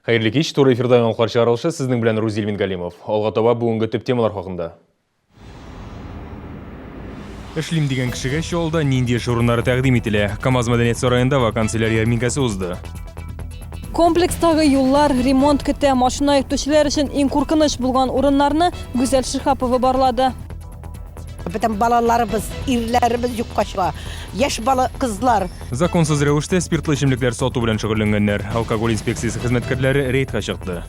Хәерле кич, туры эфирда яңалыклар чыгарылышы, сезнең белән Рузил Мингалимов. Алга таба бүгенге төп темалар хакында. Эшлим дигән кешегә Чаллыда нинди эш урыннары тәкъдим ителә? КАМАЗ мәдәният сараенда вакансияләр ярминкәсе узды. Комплекстагы юллар ремонт көтә. Машина йөртүчеләр өчен иң куркыныч булган урыннарны Гүзәл Шиһапова барлады. Бөтен балаларыбыз, ирләребез юкка чыга. Яшь бала, кызлар. Законсыз рәвештә спиртлы эчемлекләр сату белән шөгыльләнгәннәр. Алкоголь инспекциясе хезмәткәрләре рейдка чыкты.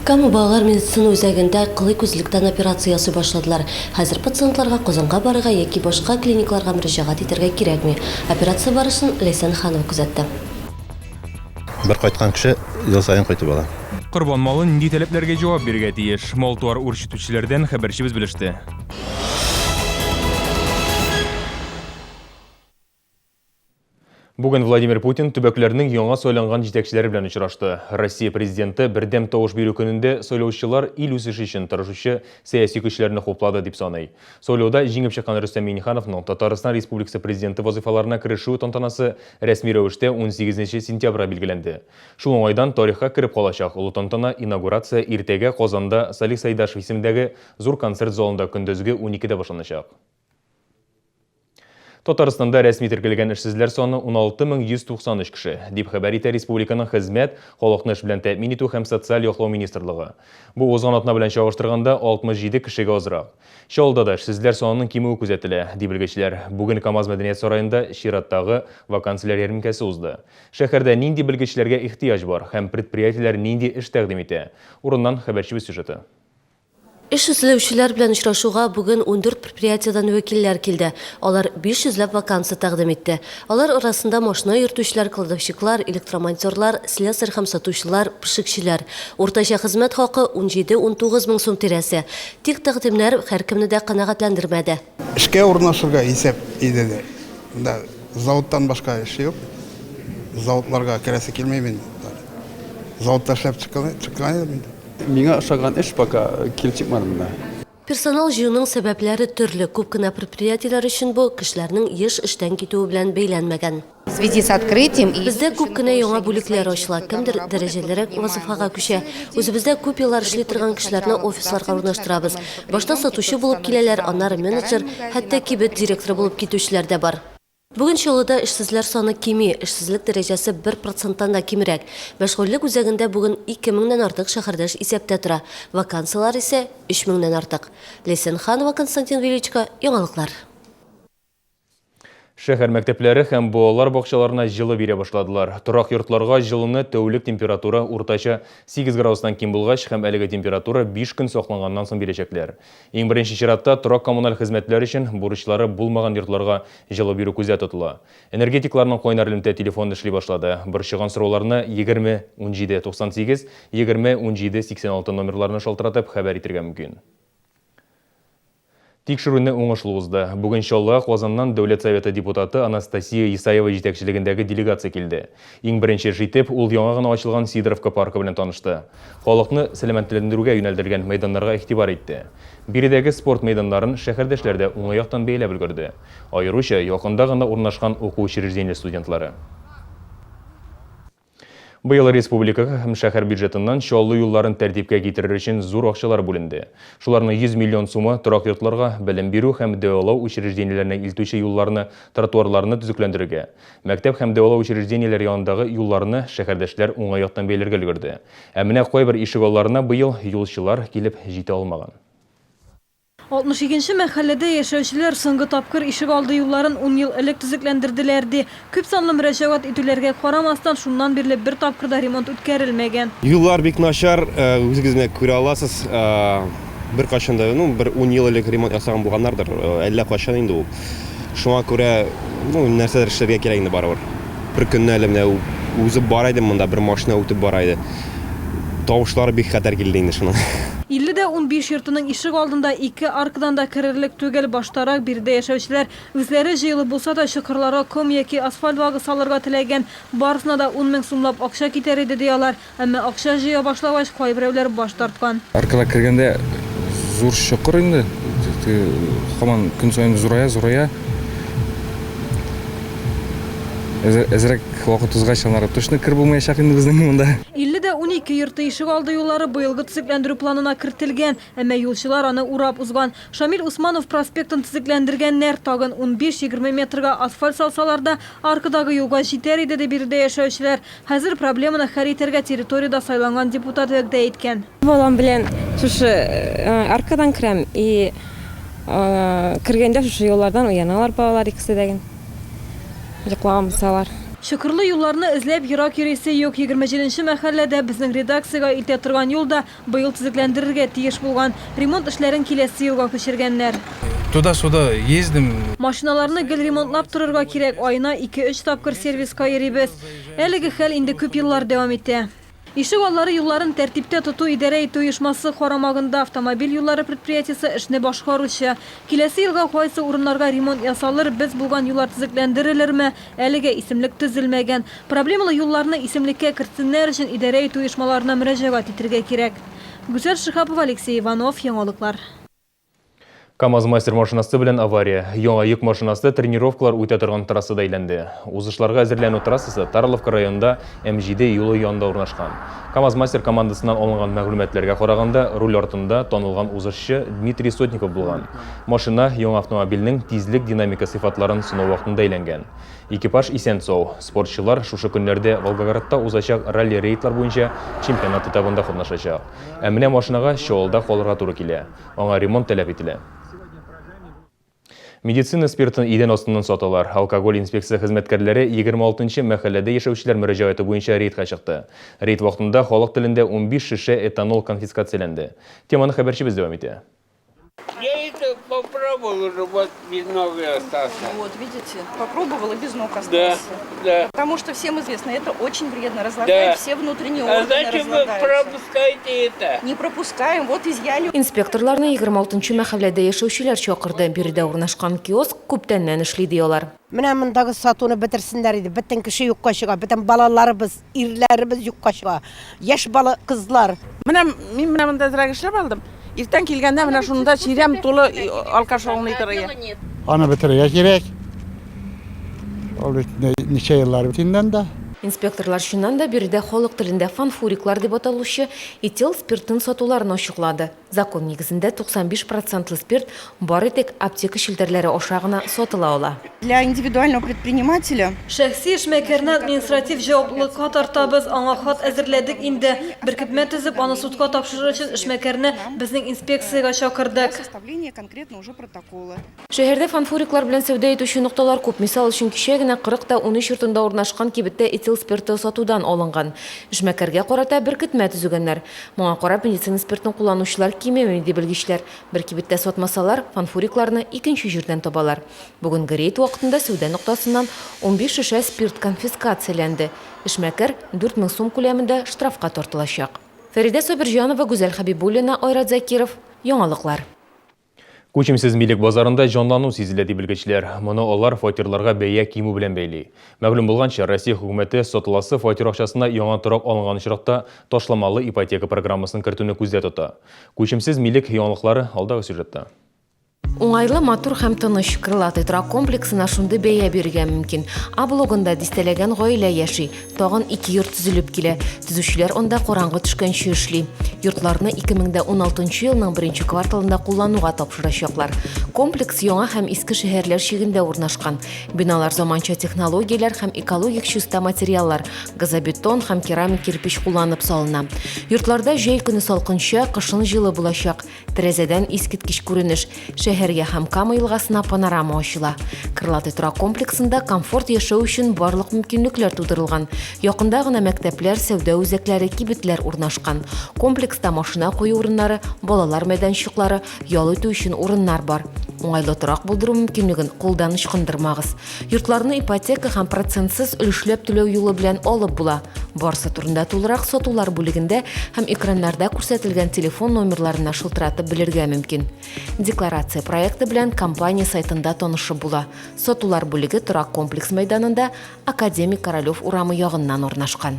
Кама балалар медицина үзәгендә кылый күзлектән операция ясый башладылар. Хәзер пациентларга Казанга барырга яки башка клиникаларга мөрәҗәгать итәргә кирәкми. Операция барышын Ләйсән Ханова күзәтте. Бер кайткан кеше ел саен кайтып ала. Корбан малы нинди таләпләргә җавап бирергә тиеш? Мал-туар үрчетүчеләрдән хәбәрчебез белеште. Бүген Владимир Путин төбәкләрнең яңа сайланган җитәкчеләре белән очрашты. Россия Президенты бердәм тавыш бирү көнендә сайлаучылар ил үсеше өчен тырышучы сәяси көчләрне хуплады, дип саный. Сайлауда җиңеп чыккан Рөстәм Миңнехановның Татарстан Республикасы Президенты вазыйфаларына керешү тантанасы рәсми рәвештә унсигезенче сентябрьгә билгеләнде. Шул уңайдан тарихка кереп калачак олы тантана, инаугурация иртәгә Казанда Салих Сәйдашев исемендәге Зур концерт залында көндезге уникедә башланачак. Татарстанда рәсми теркәлгән эшсезләр саны 16193 кеше, дип хәбәр итә республиканың Хезмәт, халыкны эш белән тәэмин итү һәм социаль яклау министрлыгы. Бу узган атна белән чагыштырганда 67 кешегә азрак. Чаллыда да эшсезләр санының кимүе күзәтелә, ди белгечләр. Бүген КАМАЗ мәдәният сараенда чираттагы вакансияләр ярминкәсе узды. Шәһәрдә нинди белгечләргә ихтыяҗ бар һәм предприятиеләр нинди эш тәкъдим итә? Урыннан хәбәрчебез сюжеты. Эш эзләүчеләр белән очрашуга бүген 14 предприятиедән вәкилләр килде. Алар 500 ләп вакансия тәкъдим итте. Алар арасында машина йөртүчеләр, кладовщиклар, электромонтерлар, слесарь һәм сатучылар, пешекчеләр. Уртача хезмәт хакы, унҗиде-унтугыз мең сум тирәсе. Тик тәкъдимнәр һәркемне дә канәгатьләндермәде. Эшкә урнашырга исәп иде дә. Монда заводтан башка эш юк. Заводларга керәсе килми мин. Заводта эшләп чыккан идем инде. Миңа ошаган эш пока килеп чыкмады монда. Персонал җыюның сәбәпләре төрле. Күп кенә предприятиеләр өчен бу, кешеләрнең еш эштән китүе белән бәйләнмәгән. В связи с открытием и Бездә күп кенә яңа бүлекләр ачыла, кемдер дәрәҗәлерәк вазыйфага күчә. Үзебездә күп еллар эшли торган кешеләрне офисларга урнаштырабыз. Башта сатучы булып киләләр, аннары менеджер, хәтта кибет директоры булып китүчеләр дә бар. Бүген Чаллыда эшсезләр саны кими, эшсезлек дәрәҗәсе бер проценттан да кимрәк. Мәшгульлек үзәгендә бүген ике меңнән артык шәһәрдәш исәптә тора, вакансияләр исә өч меңнән артык. Ләйсән Ханова, Константин Величко, Яңалыклар. Шәһәр мәктәпләре һәм балалар бакчаларына җылы бирә башладылар. Торак йортларга җылыны тәүлек температура уртача 8 градустан ким булгач һәм әлеге температура 5 көн сакланганнан соң бирәчәкләр. Иң беренче чиратта торак-коммуналь хезмәтләр өчен бурычлары булмаган йортларга җылы бирү күздә тотыла. Энергетикларның кайнар элемтә телефоны эшли башлады. Борчыган сорауларны 20 17 98, 20 17 86 номерларына шалтыратып хәбәр итергә мөмкин. Тикшерүне уңышлы узды. Бүген Чаллыга Казаннан Дәүләт Советы депутаты Анастасия Исаева җитәкчелегендәге делегация килде. Иң беренче эш итеп, ул яңа гына ачылган Сидоровка паркы белән танышты. Халыкны сәламәтләндерүгә юнәлдерелгән мәйданнарга игътибар итте. Биредәге спорт мәйданнарын шәһәрдәшләр дә уңай яктан бәяләп өлгерде. Аеруча, якында гына урнашкан уку учреждение студентлары. Быел республика һәм шәһәр бюджетыннан Чаллы юлларын тәртипкә китерер өчен зур акчалар бүленде. Шуларның 100 миллион сумы торак йортларга, белем бирү һәм дәвалау учреждениеләренә илтүче юлларны, тротуарларны төзекләндерергә. Мәктәп һәм дәвалау учреждениеләре янындагы юлларны шәһәрдәшләр уңай яктан бәяләргә өлгерде. Ә менә кайбер ишегалларына быел юлчылар килеп җитә алмаган. 62 нче мәхәлләдә яшәүчеләр соңгы тапкыр ишегалды юлларын ун ел элек төзекләндерделәр, ди. Күпсанлы мөрәҗәгать итүләргә карамастан, шуннан бирле бер тапкыр да ремонт үткәрелмәгән. Юллар бик начар, үзегез генә күрә аласыз. Беркайчан да, ну, бер ун ел элек ремонт ясаган булганнардыр, әллә кайчан инде ул. Шуңа күрә, ну, нәрсәдер эшләргә кирәк инде барыбер. Бер көнне әле менә узып бара идем монда, бер машина үтеп бара иде. Тавышлары бик хәтәр килде инде шуның. 50 дә 15 йортының ишек алдында ике аркадан да керерлек түгел. Баштарак биредә яшәүчеләр үзләре җыелып булса да чокырларга ком яки асфальт вагы салырга теләгән. Барысына да ун мең сумлап акча китәр иде, ди алар. Әмма акча җыя башлагач, кайберәүләр баш тарткан. Аркада кергәндә зур чокыр инде, теге һаман көн саен зурая, зурая. Әзрәк вакыт узгач, аннары точно кер булмаячак инде безнең монда. 50 50 дә 12 йорты ишегалды юллары быелгы төзекләндерү планына кертелгән, әмма юлчылар аны урап узган. Шамил Усманов проспектын төзекләндергәннәр, тагын 15-20 метрга асфальт салсалар да, аркадагы юлга җитәр иде, ди биредә яшәүчеләр. Хәзер проблеманы хәл итәргә территориядә сайланган депутат вәгъдә иткән. Балам белән шушы аркадан керәм и кергәндә шушы юллардан уяналар балалар икесе дә йоклаган булсалар. Чокырлы юлларны эзләп ерак йөрисе юк. 27 мәхәлләдә безнең редакциягә илтә торган юл да быел төзекләндерергә тиеш булган. Ремонт эшләрен киләсе елга күчергәннәр. Туда-сюда ездим. Машиналарны гел ремонтлап торырга кирәк. Аена 2-3 тапкыр сервиска йөрибез. Әлеге хәл инде күп еллар дәвам итә. Ишек аллары юлларын тәртиптә тоту идарә итү оешмасы карамагында автомобиль юллары предприятиесе эшне башкаручы. Киләсе елга кайсы урыннарга ремонт ясалыр, без булган юллар төзекләндерелерме, әлегә исемлек төзелмәгән. Проблемалы юлларны исемлеккә кертсеннәр өчен идарә итү оешмаларына мөрәҗәгать итәргә кирәк. Гүзәл Шиһапова, Алексей Иванов, Яңалыклар. КАМАЗ-мастер машинасы белән авария. Яңа йөк машинасы тренировкалар үтә торган трассада әйләнде. Узышларга әзерләнү трассасы Тарловка районында М7 юлы янында урнашкан. КАМАЗ-мастер командасыннан алынган мәгълүматларга караганда, руль артында танылган узышчы Дмитрий Сотников булган. Машина яңа автомобильнең тизлек динамика сыйфатларын сынау вакытында әйләнгән. Экипаж исән-сау. Спортчылар шушы көннәрдә Волгоградта узачак ралли-рейдлар буенча чемпионат этабында катнашачак. Ә менә машинага Чаллыда калырга туры килә. Аңа ремонт таләп ителә. Медицина спиртын идән астыннан саталар. Алкоголь инспекция хезмәткәрләре 26 мәхәлләдә яшәүчеләр мөрәҗәгате буенча рейдка чыкты. Рейд вакытында халык телендә 15 шешә этанол конфискацияләнде. Теманы хәбәрчебез дәвам итә. Я это попробовал уже, вот без ног остался. Вот, видите, попробовал и без ног остался. Да. Потому что всем известно, это очень вредно, разлагает все внутренние А органы, зачем вы разлагаются. пропускаете это? Не пропускаем, вот изъяли. Инспекторларны 26 мәхәлләдә яшәүчеләр чакырды. Биредә урнашкан киоск күптәннән эшли, ди алар. Менә мондагы сатуны бетерсеннәр иде. Бөтен кеше юкка чыга, бөтен балаларыбыз, ирләребез юкка чыга. Яшь бала кызлар. Менә мин менә монда әзрәк эшләп алдым. Иртән килгәндә менә шунда чирәм тулы алкаш ауный торыя. Аны бетерергә кирәк. Ул бит ничә еллар бит инде анда. Инспекторлар чыннан да биредә халык телендә фанфуриклар дип аталучы этил спиртын сатуларын ачыклады. Закон нигезендә 95 процентлы спирт бары тик аптека челтәрләре аша гына сатыла ала. Для индивидуального предпринимателя Шәхси эшмәкәрне административ җаваплылыкка тартабыз, аңа хат әзерләдек инде. Беркетмә төзеп, аны судка тапшырыр өчен эшмәкәрне безнең инспекциягә чакырдык. Составление конкретно уже протокола. Шәһәрдә фанфуриклар белән сәүдә итүче нокталар күп. Мисал өчен, кичә генә 40 та 13 йортында урнашкан кибеттә этил спирты сатудан алынган. Эшмәкәргә карата беркетмә төзегәннәр. Моңа карап медицина спиртын кулланучылар кимеми, ди белгечләр. Бер кибеттә сатмасалар, фанфурикларны икенче җирдән табалар. Бүгенге рейд вакытында сәүдә ноктасыннан 15 шешә спирт конфискацияләнде. Эшмәкәр 4000 сум күләмендә штрафка тартылачак. Фәридә Сабирҗанова, Гүзәл Хәбибуллина, Айрат Закиров. Яңалыклар. Күчемсез милек базарында җанлану сизелә, ди белгечләр. Моны алар фатирларга бәя кимү белән бәйли. Мәгълүм булганча, Россия хөкүмәте сатыласы фатир акчасына яңа торак алынган очракта ташламалы ипотека программасын кертүне күздә тота. Күчемсез милек яңалыклары алдагы сюжетта. Уңайлы, матур һәм тыныч Крылатый торак комплексына шундый бәя бирергә мөмкин. А блогында дистәләгән гаилә яши. Тагын ике йорт төзелеп килә. Төзүчеләр анда караңгы төшкәнче эшли. Йортларны 2016 елның беренче кварталында куллануга тапшырачаклар. Комплекс яңа һәм иске шәһәрләр чигендә урнашкан. Биналар заманча технологияләр һәм экологик чиста материаллар, газобетон һәм керамик кирпеч кулланып салына. Йортларда җәй көне салкынча, кышын җылы булачак. Тәрәзәдән искиткеч күренеш. Шәһәргә һәм Кама елгасына панорама ачыла. Крылатый торак комплексында комфорт яшәү өчен барлык мөмкинлекләр тудырылган. Якында гына мәктәпләр, сәүдә үзәкләре, кибетләр урнашкан. Комплекста машина кую урыннары, балалар мәйданчыклары, ял итү өчен урыннар бар. Уңайлы торак булдыру мөмкинлеген кулдан ычкындырмагыз. Йортларны ипотека һәм процентсыз өлешләп түләү юлы белән алып була. Барсы турында тулырак сатулар бүлегендә һәм экраннарда күрсәтелгән телефон номерларына шылтыратып белергә мөмкин. Декларация проекты белән компания сайтында танышып була. Сатулар бүлеге торак комплекс мәйданында Академик Королев урамы ягыннан урнашкан.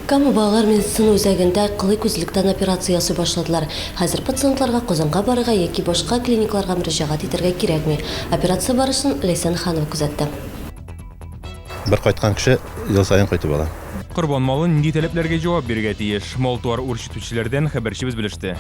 Кама балалар медицина үзәгендә кылый күзлектән операция ясый башладылар. Хәзер пациентларга Казанга барырга яки башка клиникаларга мөрәҗәгать итәргә кирәкми. Операция барышын Ләйсән Ханова күзәтте. Бер кайткан кеше ел саен кайтып ала. Корбан малы нинди таләпләргә җавап бирергә тиеш? Мал-туар үрчетүчеләрдән хәбәрчебез белеште.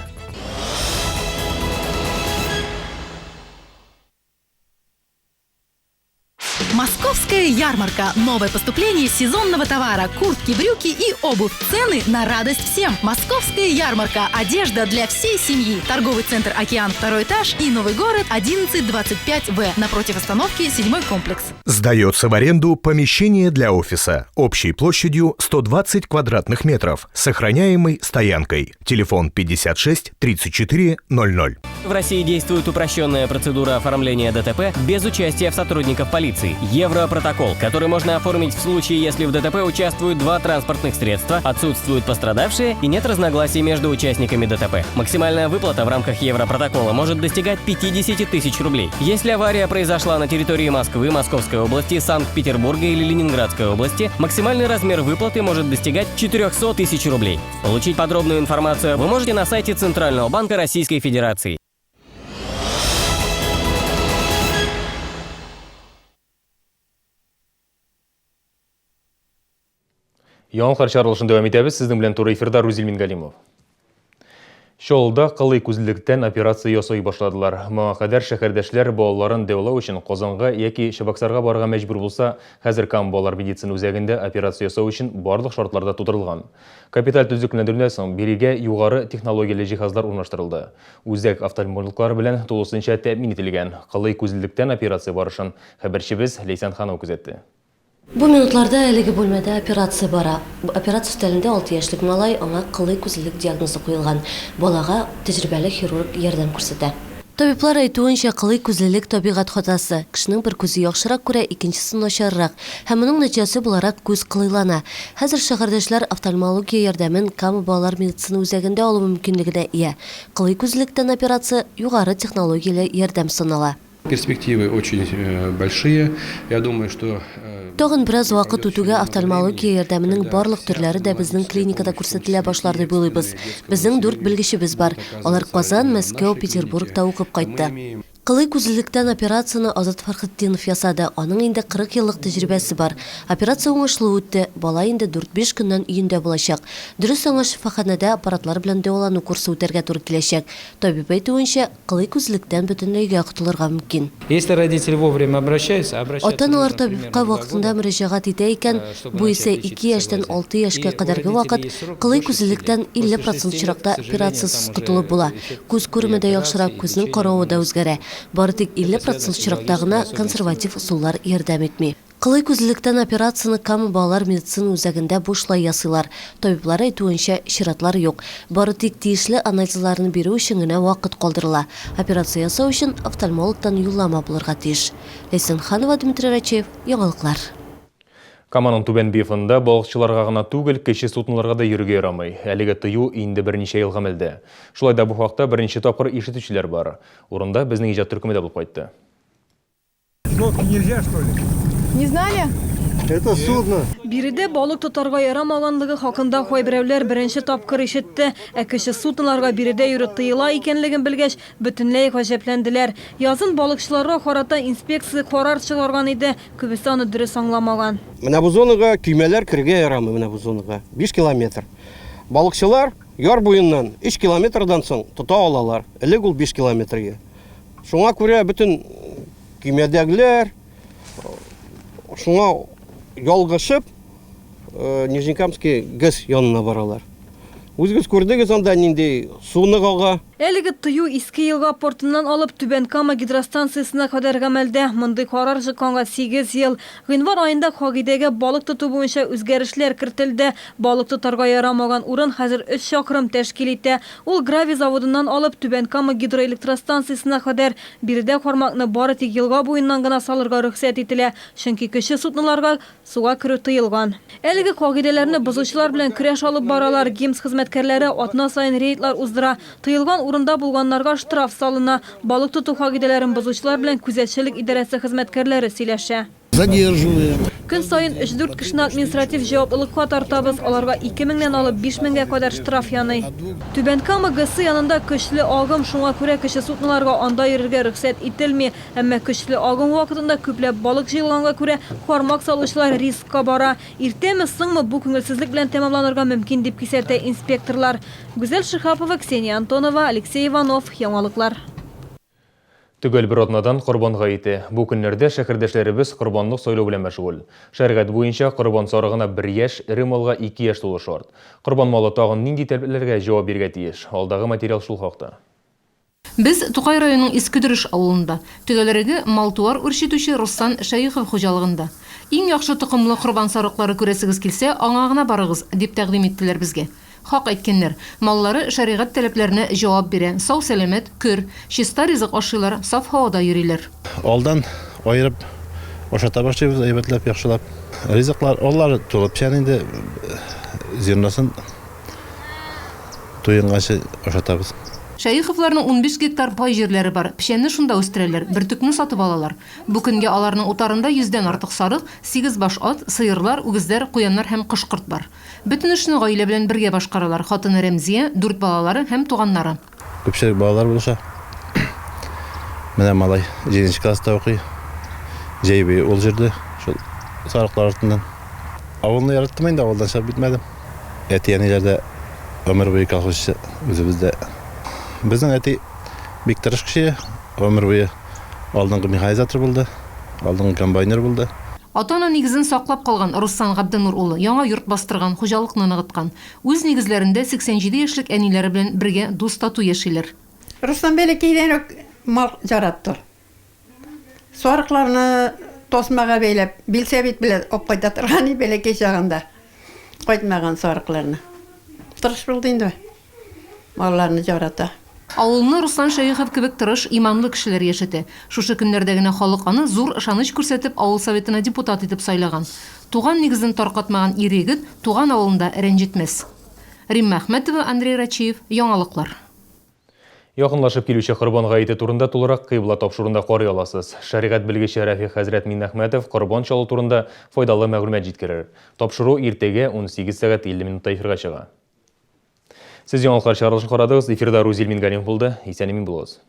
Московская ярмарка. Новое поступление сезонного товара. Куртки, брюки и обувь. Цены на радость всем. Московская ярмарка. Одежда для всей семьи. Торговый центр «Океан» второй этаж и Новый город 1125В. Напротив остановки седьмой комплекс. Сдается в аренду помещение для офиса общей площадью 120 квадратных метров, сохраняемой стоянкой. Телефон 56 34 00. В России действует упрощенная процедура оформления ДТП без участия сотрудников полиции. Европротокол, который можно оформить в случае, если в ДТП участвуют два транспортных средства, отсутствуют пострадавшие и нет разногласий между участниками ДТП. Максимальная выплата в рамках Европротокола может достигать 50 тысяч рублей. Если авария произошла на территории Москвы, Московской области, Санкт-Петербурга или Ленинградской области, максимальный размер выплаты может достигать 400 тысяч рублей. Получить подробную информацию вы можете на сайте Центрального банка Российской Федерации. Яңалыклар чыгарылышын дәвам итәбез. Сезнең белән туры эфирда Рузил Мингалимов. Чаллыда кылый күзлелектән операция ясый башладылар. Моңа кадәр шәһәрдәшләр балаларын дәвалау өчен Казанга яки Чабаксарга барырга мәҗбүр булса, хәзер Кама балалар медицина үзәгендә операция ясау өчен барлык шартлар да тудырылган. Капиталь төзекләндерүдән соң бирегә югары технологияле җиһазлар урнаштырылды. Үзәк офтальмологлар белән тулысынча тәэмин ителгән. Кылый күзлелектән операция барышын хәбәрчебез Ләйсән Ханова күзәтте. Бу минутларда әлеге бүлмәдә операция бара. Операция өстәлендә алты яшьлек малай, аңа кылый күзлелек диагнозы куелган. Балага тәҗрибәле хирург ярдәм күрсәтә. Табиблар әйтүенчә, кылый күзлелек табигать хатасы. Кешенең бер күзе яхшырак күрә, икенчесе начаррак. Һәм моның нәтиҗәсе буларак күз кылыйлана. Хәзер шәһәрдәшләр офтальмология ярдәмен Кама балалар медицина үзәгендә алу мөмкинлегенә ия. Кылый күзлелектән операция югары технологияле ярдәм санала. Перспективы очень э, большие. Я думаю, что э, Тагын бераз вакыт үтүгә офтальмология ярдәменең барлык төрләре дә безнең клиникада күрсәтелә башлар дип уйлыйбыз. Безнең дүрт белгечебез бар. Алар Казан, Мәскәү, Петербургта укып кайтты. Кылый күзлелектән операцияне Азат Фәрхетдинов ясады. Аның инде 40 еллык тәҗрибәсе бар. Операция уңышлы үтте. Бала инде дүрт-биш көннән өендә булачак. Дөрес, аңа шифаханәдә аппаратлар белән дәвалану курсы үтәргә туры киләчәк. Табиб әйтүенчә, кылый күзлектән бөтенләйгә котылырга мөмкин. Если родители вовремя обращаются, обращаться Ата-аналар табибка вакытында мөрәҗәгать итә икән, бу исә ике яшьтән алты яшькә кадәрге вакыт, кылый күзлелектән 50 процент очракта операциясез котылып була. Күз күреме дә яхшыра, күзнең каравы да үзгәрә. Бары тик 50 процент очракта гына консерватив ысуллар ярдәм итми. Кылый күзлелектән операцияне Кама балалар медицина үзәгендә бушлай ясыйлар. Табиблар әйтүенчә, чиратлар юк. Бары тик тиешле анализларны бирү өчен генә вакыт калдырыла. Операция ясау өчен офтальмологтан юллама булырга тиеш. Ләйсән Ханова, Дмитрий Рачеев, Яңалыклар. Каманың түбән бифында балыкчыларга гына түгел, кече судноларга да йөрергә ярамый. Әлеге тыю инде берничә ел гамәлдә. Шулай да бу хакта беренче тапкыр ишетүчеләр бар. Урында безнең иҗат төркеме дә булып кайтты. Лодки нельзя, что ли? Не знали? Это судно. Биредә балык тотарга ярамаганлыгы хакында кайберәүләр беренче тапкыр ишетте. Ә кече судноларга биредә йөрү тыела икәнлеген белгәч, бөтенләй гаҗәпләнделәр. Язын балыкчыларга карата инспекция карар чыгарган иде, күбесе аны дөрес аңламаган. Менә бу зонага көймәләр керергә ярамый, менә бу зонага. 5 километр. Балыкчылар яр буеннан 3 километрдан соң тота алалар. Элек ул 5 километр иде. Шуңа күрә бөтен көймәдәгеләр шуңа ялгышып э, Нижнекамский ГЭС янына баралар. Үзегез күрдегез анда нинди су нык ага. Әлеге тыю Иске Елга портыннан алып Түбән Кама гидростанциясенә кадәр гамәлдә. Мондый карар чыкканга сигез ел. Гыйнвар аенда кагыйдәгә балык тоту буенча үзгәрешләр кертелде. Балык тотарга ярамаган урын хәзер өч чакрым тәшкил итә. Ул гравий заводыннан алып Түбән Кама гидроэлектростанциясенә кадәр. Биредә кармакны бары тик елга буеннан гына салырга рөхсәт ителә, чөнки кече судноларга суга керү тыелган. Әлеге кагыйдәләрне бозучылар белән көрәш алып баралар. ГИМС хезмәткәрләре атна саен рейдлар уздыра. Тыелган урында булганнарга штраф салына. Балык тоту кагыйдәләрен бозучылар белән күзәтчелек идарәсе хезмәткәрләре сөйләшә. Задерживаем. Көн саен өч-дүрт кешене административ җаваплылыкка тартабыз, аларга 2 меңнән алып 5 меңгә кадәр штраф яный. Түбән Кама ГЭСы янында көчле агым, шуңа күрә кече судноларга анда йөрергә рөхсәт ителми. Әмма көчле агым вакытында күпләп балык җыелганга күрә, кармак салучылар рискка бара. Иртәме, соңмы, бу күңелсезлек белән тәмамланырга мөмкин, дип кисәтә инспекторлар. Гүзәл Шиһапова, Ксения Антонова, Алексей Иванов, Яңалыклар. Төгәл бер атнадан Корбан гаете. Бу көннәрдә шәһәрдәшләребез корбанлык сайлау белән мәшгуль. Шәригать буенча, корбан сарыгына бер яшь, эре малга ике яшь тулу шарт. Корбан малы тагын нинди таләпләргә җавап бирергә тиеш? Алдагы материал шул хакта. Без Тукай районының Иске Дөреш авылында, төгәлрәге, мал-туар үрчетүче Руслан Шәехов хуҗалыгында. Иң яхшы токымлы корбан сарыклары күрәсегез килсә, аңа гына барыгыз, дип тәкъдим иттеләр безгә. Хак әйткәннәр. Маллары шәригать таләпләренә җавап бирә, сау-сәламәт, көр, чиста ризык ашыйлар, саф һавада йөриләр. Алдан аерып ашата башлыйбыз, әйбәтләп, яхшылап. Ризыклар, аллары тулы печән инде, зерносын туенганчы ашатабыз. Шәеховларның 15 гектар пай җирләре бар. Печәнне шунда үстерәләр, бөртекне сатып алалар. Бу көнгә аларның утарында йөздән артык сарык, сигез баш ат, сыерлар, үгезләр, куяннар һәм кош-корт бар. Бөтен эшне гаилә белән бергә башкаралар, хатыны Рәмзия, дүрт балалары һәм туганнары. Күпчелек балалар булыша. Менә малай җиденче класста укый. Җәй буе ул йөрде шул сарыклар артыннан. Авылны яраттым инде, авылдан чыгып китмәдем. Әти-әниләр дә гомер буе колхозчы, үзебез дә. Безнең әти бик тырыш кеше, гомер буе алдынгы механизатор булды, алдынгы комбайнер булды. Ата-ана нигезен саклап калган Руслан Габденур улы яңа йорт бастырган, хуҗалыкны ныгыткан. Үз нигезләрендә 87 яшьлек әниләре белән бергә дус-тату яшиләр. Руслан бәләкәйдән үк мал җаратты. Сарыкларны тасмага бәйләп, билсәбит белән алып кайта торган иде бәләкәй чагында. Кайтмаган сарыкларны. Тырыш булды инде. Малларны җарата. Авылны Руслан Шәехов кебек тырыш, иманлы кешеләр яшәтә. Шушы көннәрдә генә халык аны зур ышаныч күрсәтеп авыл советына депутат итеп сайлаган. Туган нигезен таркатмаган ир-егет туган авылын да рәнҗетмәс. Римма Әхмәтова, Андрей Рачиев, Яңалыклар. Якынлашып килүче Корбан гаете турында тулырак Кыйбла тапшыруында карый аласыз. Шәригать белгече Рәфих хәзрәт Миннәхмәтов корбан чалу турында файдалы мәгълүмат җиткерер. Тапшыру иртәгә 18 сәгать 50 минутта эфирга чыга. Сез яңалыклар чыгарылышын карадыгыз. Эфирда Рузил Мингалимов булды. Исән-имин булыгыз.